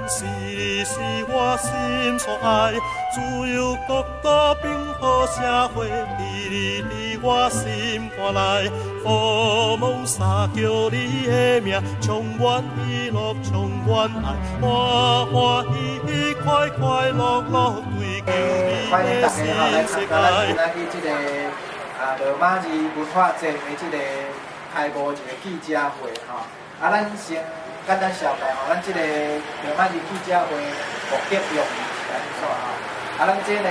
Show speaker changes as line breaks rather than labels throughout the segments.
是你是我心所愛，自由國度平和社會，治理佇我心肝內。福摩薩叫你的名，充滿喜樂，充滿愛，歡歡喜喜，快快樂樂，追求你的新世界。
歡迎大家吼來參加咱今仔日這个羅馬字文化節的這个開幕一个記者會吼。咱先簡單紹介吼，咱這个羅馬字記者會目的用意是按怎吼？咱這呢，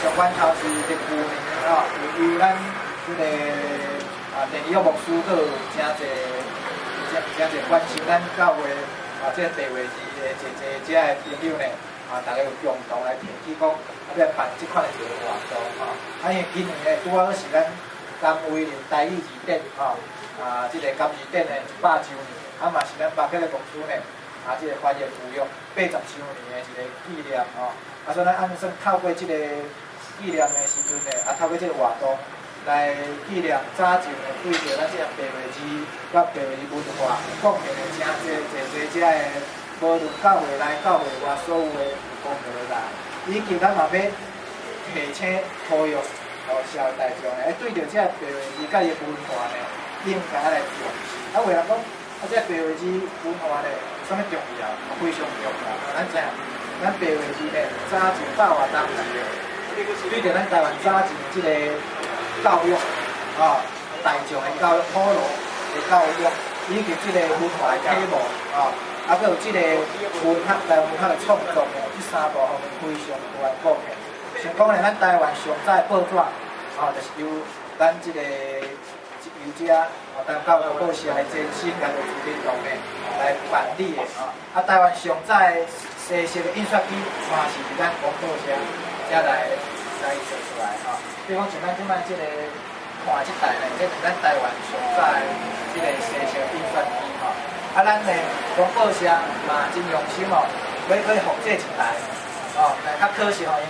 上關頭是歷舊年吼，由咱這个鄭伊牧師閣有誠濟、誠誠濟關心咱教會這个白話字的濟濟遮的朋友呢，大家有共同來提起講，欲辦這款的一個活動吼。因為今年呢，拄好是咱甘為霖台語字典吼，這个甘字典的100週年，嘛是咱巴克禮牧師呢，這个翻譯舊約80週年的一個紀念吼。所以咱按算透過這個紀念的時陣呢，透過這個活動來紀念早前呢，對著咱這个白話字佮白話字文化貢獻的誠濟濟濟遮的，無論教會內、教會外所有的有功勞的人，以及咱嘛欲提醒呼籲社會大眾呢，對著這个白話字佮伊的文化呢，應該來重視。有人講，這个白話字文化呢，有啥物重要？非常重要。咱知影，咱白話字呢，早前百外當時的，對著咱台灣早前這个教育，大眾的教育、普羅的教育，以及這个文化的啟蒙，閣有這个文學、台灣文學的創作呢，這三大方面非常大的貢獻。像講呢，咱台灣上早的報紙，就是由咱這个由這台灣教會報社的前身，來做主動的來辦理的。台灣上早的西式的印刷機，嘛是佇咱公報社才來做出來吼。比如講像咱這擺這个看這台呢，這是咱台灣上早的這个西式印刷機吼。咱呢公報社嘛真用心哦，欲去複製一台，哦，但較可惜吼，因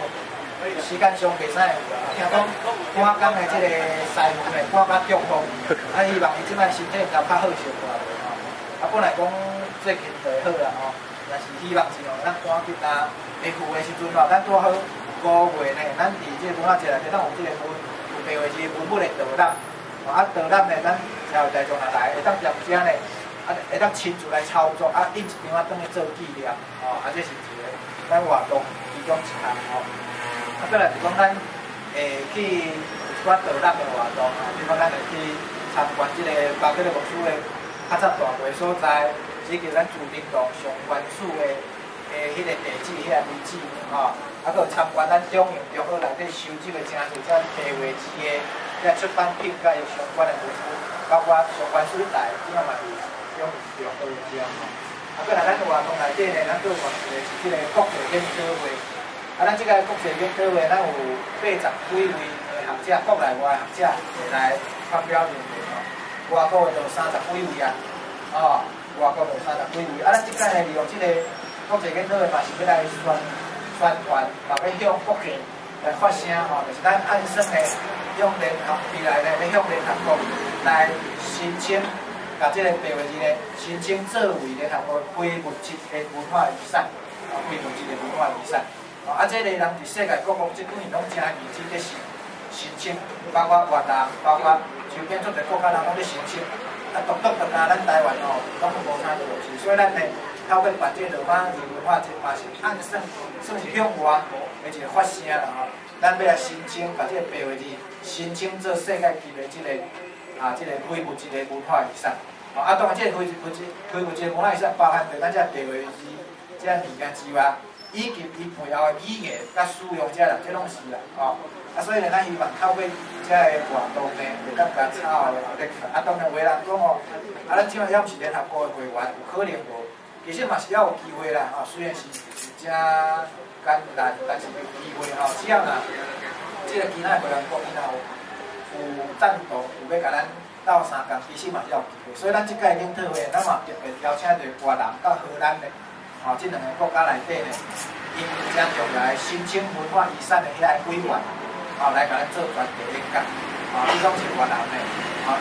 為時間上袂使有啊。聽講趕工的這个師傅呢，趕甲中風，希望伊這擺身體會較好小可無吼。本來講最近就會好啦吼，但是希望是吼，咱趕緊啊，會赴的時陣吼，咱拄好5月呢，咱佇這個文化節內底，咱有這個文有白話字文本的導覽，導覽呢，咱社會大眾若來，會當踮遮呢，會當親自來操作，印一張轉去做紀念，吼，這是一個咱活動其中一項吼。過來就講咱會去有一寡導覽的活動，比如講咱會去參觀這個巴克禮牧師的較早蹛過的所在，以及咱自明堂上原始的彼个地址、彼个位置，吼，閣有參觀咱中營中學內底收集的誠濟這白話字的這出版品，佮伊相關的文物，包括上原始彼台，這馬嘛佇中營中學遮吼。過來咱活動內底呢，咱閣有一個是這个國際研討會。咱這个國際研討會，咱有80幾位的學者，國內外學者會來發表論文吼。外國的就有30幾位啊，外國就有30幾位。咱這擺呢，利用這個國際研討會嘛是欲來宣傳，嘛欲向國際來發聲吼，就是咱按算呢，向聯合未來呢，欲向聯合國來申請，共這個白話字呢，申請作為聯合國非物質的文化遺產，非物質的文化遺產。這个人佇世界各國這幾年攏誠認真咧申請，包括越南，包括周邊足濟國家人攏咧申請。獨獨就干咱台灣吼，攏無啥落去，所以咱呢透過辦這個羅馬字文化節，嘛是按算算是向外的一個發聲啦吼。咱欲來申請，共這個白話字申請做世界級的這個非物質的文化遺產。當然這個非物質文化遺產包含著咱這個白話字這物件之外，以及伊背後的語言佮使用者啦，這攏是啦，吼。所以呢，咱希望透過這个活動呢，會當共炒的。當然有的人講吼，咱這擺猶毋是聯合國的會員，有可能無？其實嘛是猶有機會啦，吼。雖然是誠艱難，但是有機會吼。只要若這个其他的會員國伊若有贊助，有欲共咱鬥相共，其實嘛是猶有機會。所以咱這擺研討會，咱嘛特別邀請著越南佮荷蘭的，這兩个國家內底呢，𪜶誠重要的申請文化遺產的遐个委員，來共咱做專題演講。彼種是越南的，𪜶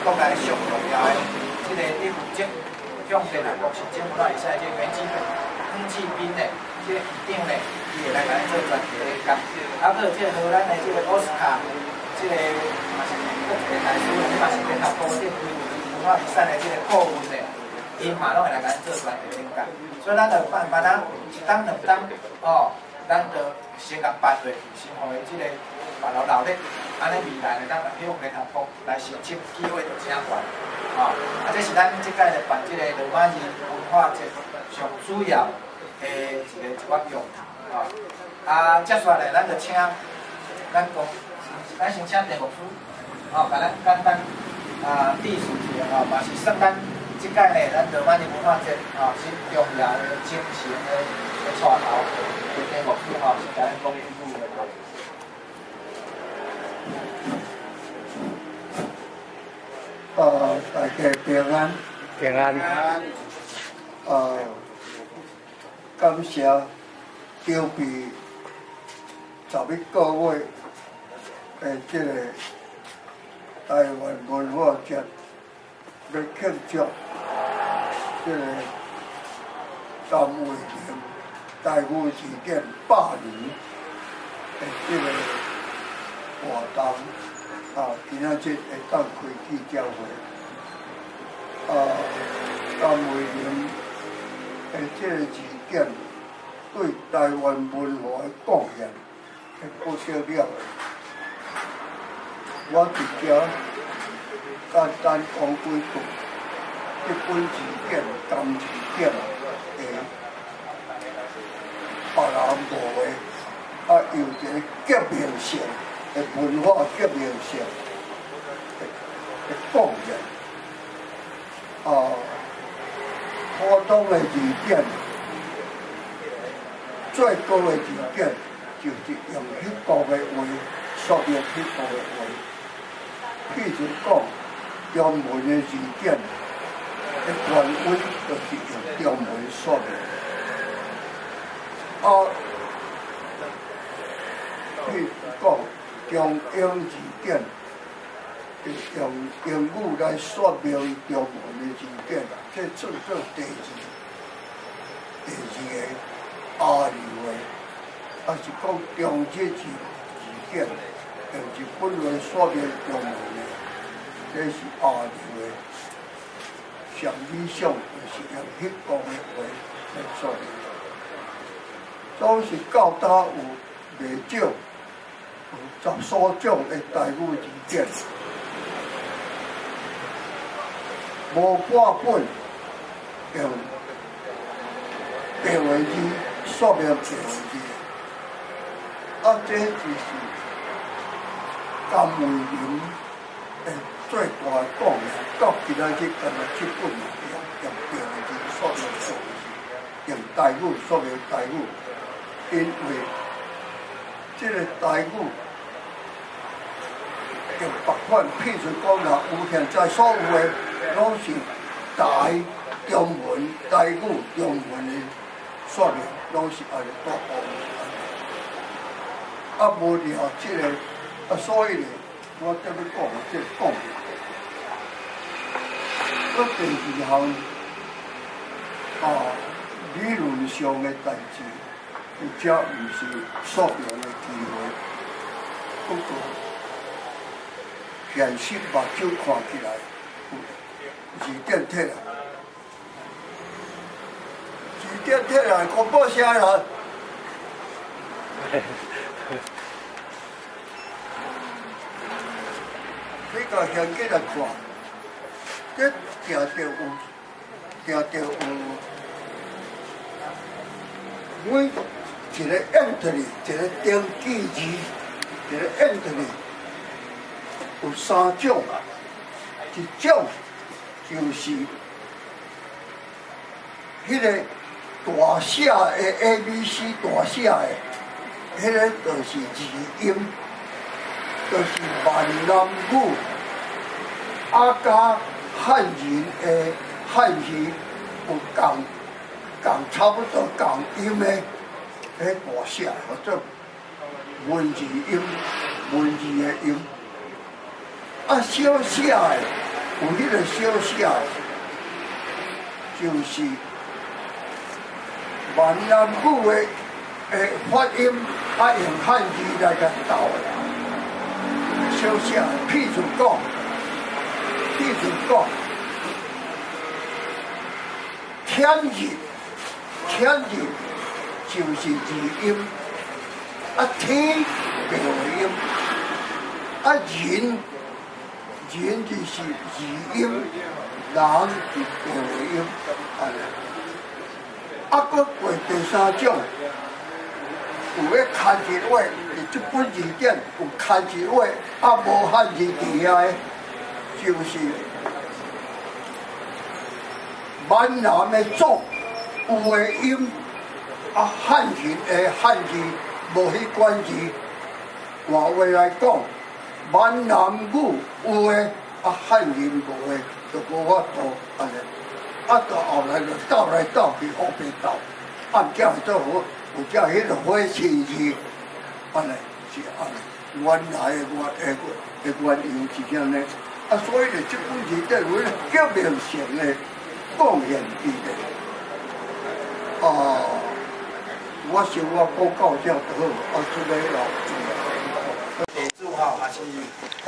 國內上重要的這个佇負責向聯合國申請文化遺產的這個原基本，黄志斌的這個院長呢，伊會來共咱做專題演講。啊，閣有這個荷蘭的這個奧斯卡，這個嘛是閣一個大師，伊嘛是聯合國這個非物質文化遺產的這個顧問的，𪜶嘛攏會來共咱做專題演講。所以咱就辦辦啊，一冬兩冬哦，咱就先共辦落去，先予伊這個辦了鬧熱，按呢未來呢，咱來向聯合國來申請機會就誠懸，吼。啊，這是咱這擺咧辦這個羅馬字文化節上主要的一個一寡用途，吼。啊，接下來咱就請咱講，咱先請鄭牧師，吼，共咱簡單啊敘述一下吼，嘛是算咱這擺呢，咱羅馬字文化節吼是重要的精神的的帶頭的鄭牧師吼，先共咱講幾句話。
大家平安，
平安。
感謝籌備11個月的這個台灣文化節，欲慶祝這個陳慧琳台語字典百年的這個活動。啊，今仔日會當開記者會。啊，陳慧琳的這個字典對台灣文化的貢獻是不得了的。我佇遮簡單講幾句，這本字典、陳字典的別人無的，啊，有一個革命性的文化革命性的貢獻。啊，普通的字典，最高的字典就是用彼國的話說明彼國的話。譬如講，中文的字典的權威就是用中文說明。啊，譬如講中英字典，就用英語來說明中文的字典，這算做第二個亞流的，啊是講中日字典，用日本話說明中文的，這是亞流的。上理想就是用彼國的話來說明。總是到今有袂少有10數種的台語字典，無半本用白話字說明白話字，啊，這就是陳慧琳的最大的貢獻。到今仔日，干焦這本嘛，用白話字說明白話字，用台語說明台語，因為這個台語用別款，譬如講啦，有現在所有的攏是台中文、台語、中文的說明，攏是按呢大部分是按呢。啊，無了這個，啊，所以呢，我才欲講的這個講。閣第二項，啊，理論上的代誌，這毋是說明的機會。不過，現實目睭看起來，有字典摕來，字典摕來，廣播聲啦。你共現今來看，這定著有，定著有，每一個 entry，一個登記字，一個 entry 有三種，一種就是彼個大寫的 A B C 大寫的，彼個就是字音，就是閩南語，啊佮漢人的漢字有仝仝差不多仝音的，彼大寫或者文字音，文字的音。啊，小寫的有彼個小寫的，就是閩南語的發音，啊用漢字來共鬥的。小寫，譬如講，天字，天字就是字音，啊天白話音，啊人，人就是字音，人是白話音，按呢。啊，閣過第三種，有咧牽字話，佇這本字典有牽字話，啊無漢字佇遐的，就是閩南的祖有的音，啊漢人的漢字無彼款字。換話來講，閩南語有的，啊漢人無的，就無法度按呢。啊，到後來就鬥來鬥去，烏白鬥，啊，毋才會做好，有才彼个火車字，按呢是按呢，原來的原由是按呢。啊，所以咧，這本字典有革命性的貢獻佇咧。啊，我想我講到這就好，啊，出來了。
地主吼，嘛是咱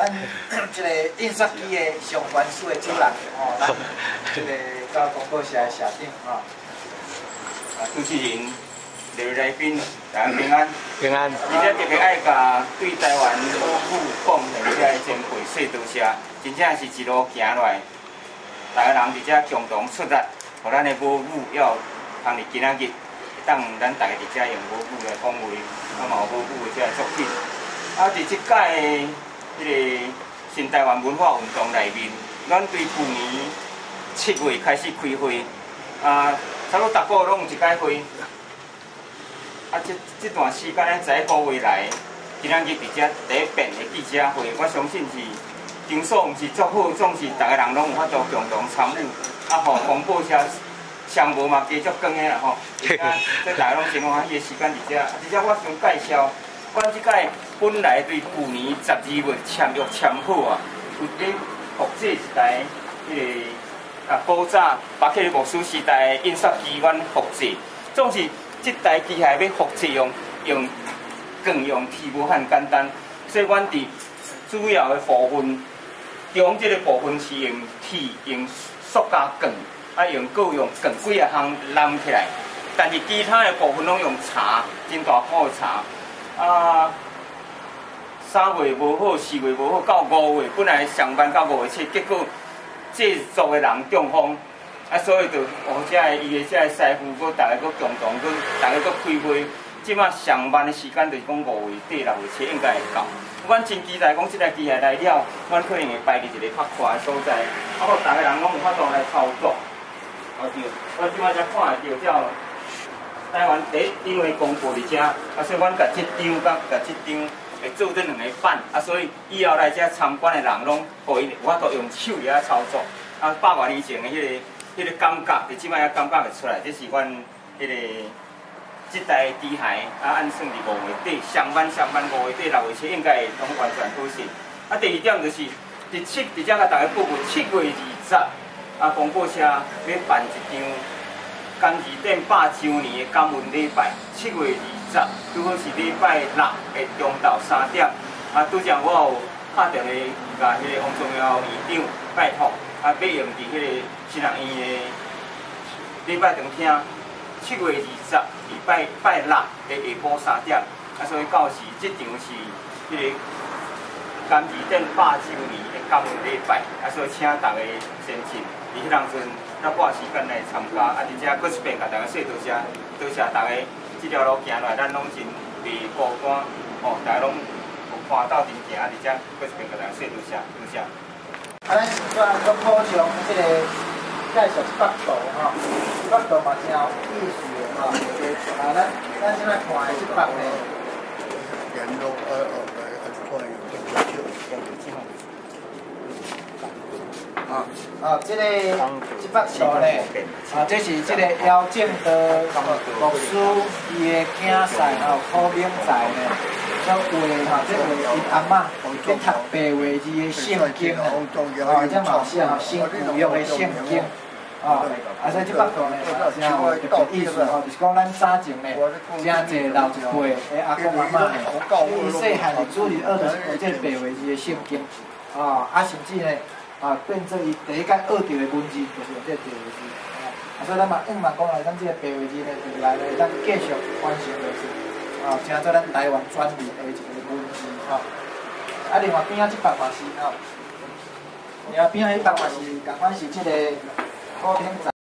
這个印刷機的上原始的主人吼，咱這个到公報社的社長吼。
啊，主持人、各位來賓，大家平安。
平安。
今日特別愛共對台灣母語貢獻這个前輩說多謝，真正是一路行來，逐个人佇遮共同出力，予咱的母語要通佇今仔日，當咱逐个佇遮用母語來講話，啊嘛有母語的這个作品。啊，佇這屆的彼個新台灣文化運動內面，咱對舊年7月開始開會，啊，差不多逐個月攏有一擺會。啊，這段時間咱11個月來，今仔日佇遮第一遍的記者會，我相信是場所毋是足好，總是逐个人攏有法度共同參與，啊，予廣播社上無嘛加足光的啦吼。啊，這大家攏真歡喜的時間佇遮，佇遮我想介紹，阮這擺本來對舊年12月簽約簽好啊，有咧複製一台彼个啊古早巴克利牧師時代的印刷機，阮複製，總是這台機械欲複製用鋼用鐵無遐簡單，所以阮佇主要的部分，中這个部分是用鐵、用塑膠鋼，啊用閣用鋼幾仔項攬起來，但是其他的部分攏用柴，真大箍的柴。啊，3月無好，4月無好，到5月本來上班到5月7，結果製作的人中風，啊，所以就哦，這个伊的這个師傅，閣逐个閣共同，閣逐个閣開會。這馬上班的時間就是講5月底6月七應該會到。阮真期待講這台機械來了，阮可能會擺佇一个較寬的所在，啊，予逐个人攏有法度來操作。哦對，我這馬才看會著這台灣第一張的公報佇遮，啊，所以阮共這張佮共這張會做這兩個版，啊，所以以後來遮參觀的人攏予𪜶有法度用手佇遐操作，啊，100外年前的彼个感覺，佇這擺也感覺會出來，這是阮彼个這台機械啊，按算佇五月底，上晚上晚5月底6月七應該會攏完全好勢。啊，第二點就是佇七，佇遮共大家報告，7月20，啊，公報社欲辦一場感字典100週年的感恩禮拜，7月20，拄好是禮拜六的中晝3點。啊，拄才我有拍電話共彼个王宗耀院長拜託，啊，欲用佇彼個新人院的禮拜堂廳，7月20，禮拜拜六的下晡3點。啊，所以到時這場是彼個感字典100週年的感恩禮拜，啊，所以請大家先進，佇彼當陣，咱撥時間來參加。啊，佇遮閣一遍共大家說多謝，多謝大家這條路行來，咱攏真袂孤單，吼，大家攏有伴鬥陣行，啊，佇遮閣一遍共大家說多謝，多謝。
啊，咱先煞閣補充這个介紹這幅圖吼，這幅圖嘛真有意思的吼。啊，咱這擺看的這幅呢，
電腦啊，後來啊，看用這個
啊，啊，這个這幅圖呢，啊，這是這个姚正道牧師伊的囝婿吼，柯明才呢，所畫吼，這畫𪜶阿嬤咧讀白話字的聖經啊，哦，這嘛有寫吼新舊約的聖經，啊，哦，啊，所以這幅圖呢，真有特別意思吼，就是講咱早前呢，誠濟老一輩的阿公阿嬤呢，伊細漢是主日學就是學這個白話字的聖經，哦，啊，甚至呢，啊，變做伊第一擺學著的文字，就是用這個白話字，啊，所以咱嘛向望講來，咱這個白話字呢，未來呢，咱繼續傳承落去，啊，成做咱台灣專利的一個文字，吼。啊，另外邊仔這幅嘛是吼，另外邊仔彼幅嘛是仝款是這個古天。